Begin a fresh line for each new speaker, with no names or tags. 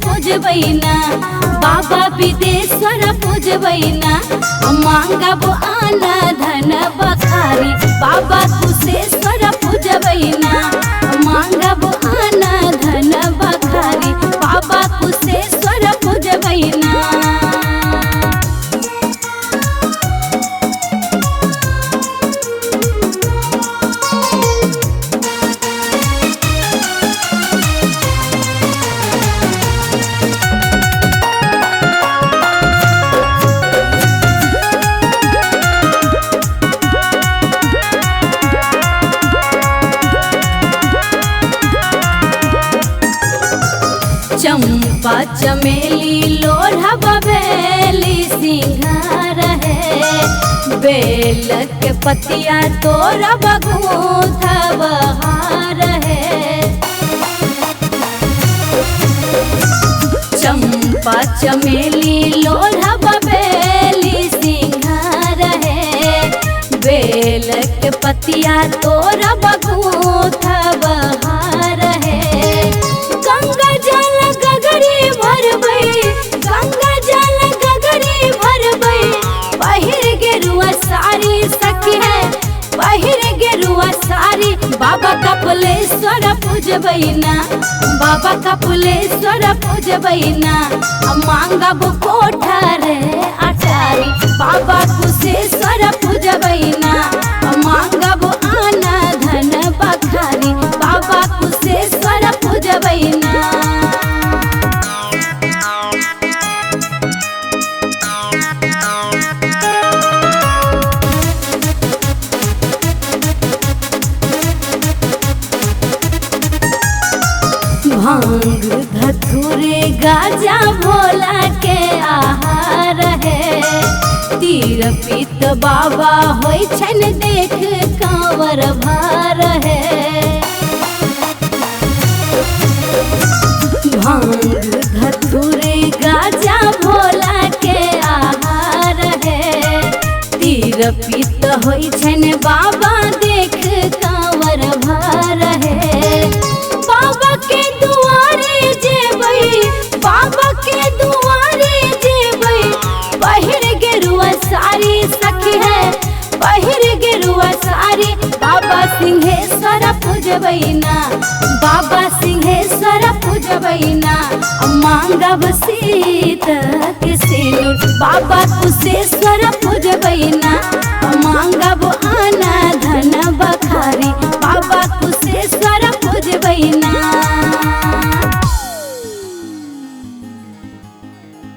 पूजबैना बाबा विदेश्वर पूजबैना मांगब आना धन बखारी बाबा कुशेश्वर पूजबैना मांगब आना धन बखारी बाबा कुशेश्वर पूजबैना। चंपा चमेली लोढ़ा बबेली सिंगार है बेल के पतिया तोरा बगूथा बहार है। चंपा चमेली लोढ़ा बबेली सिंगार है बेल के पतिया तोरा बगूथा बहार है। गंगा जल गगरी भरबै गंगा जल गगरी भरबै पहिर गेरुआ साड़ी सखी है पहिर गेरुआ साड़ी बाबा कपिलेश्वर पूजबैना बाबा कपिलेश्वर पूजबैना मांगब कोठा रे अटारी बाबा कुशेश्वर पूजबैना मांगब आना धन बखारी बाबा कुशेश्वर पूजबैना। भांग धतूरे गाजा भोला के आहार है तीर पीत बाबा होई छन देख कांवर भार है। भांग धतूरे गाजा भोला के आहार है तीर पीत होई छन बाबा देख कांवर भार है। बाबा के दुआरे जेबै बाबा के दुआरे जेबै पहिर गेरुआ साड़ी सखी है पहिर गेरुआ साड़ी बाबा सिंहेश्वर पूजबैना बाबा सिंहेश्वर पूजबैना मांगब सीता के सिनुर बाबा कुशेश्वर पूजबैना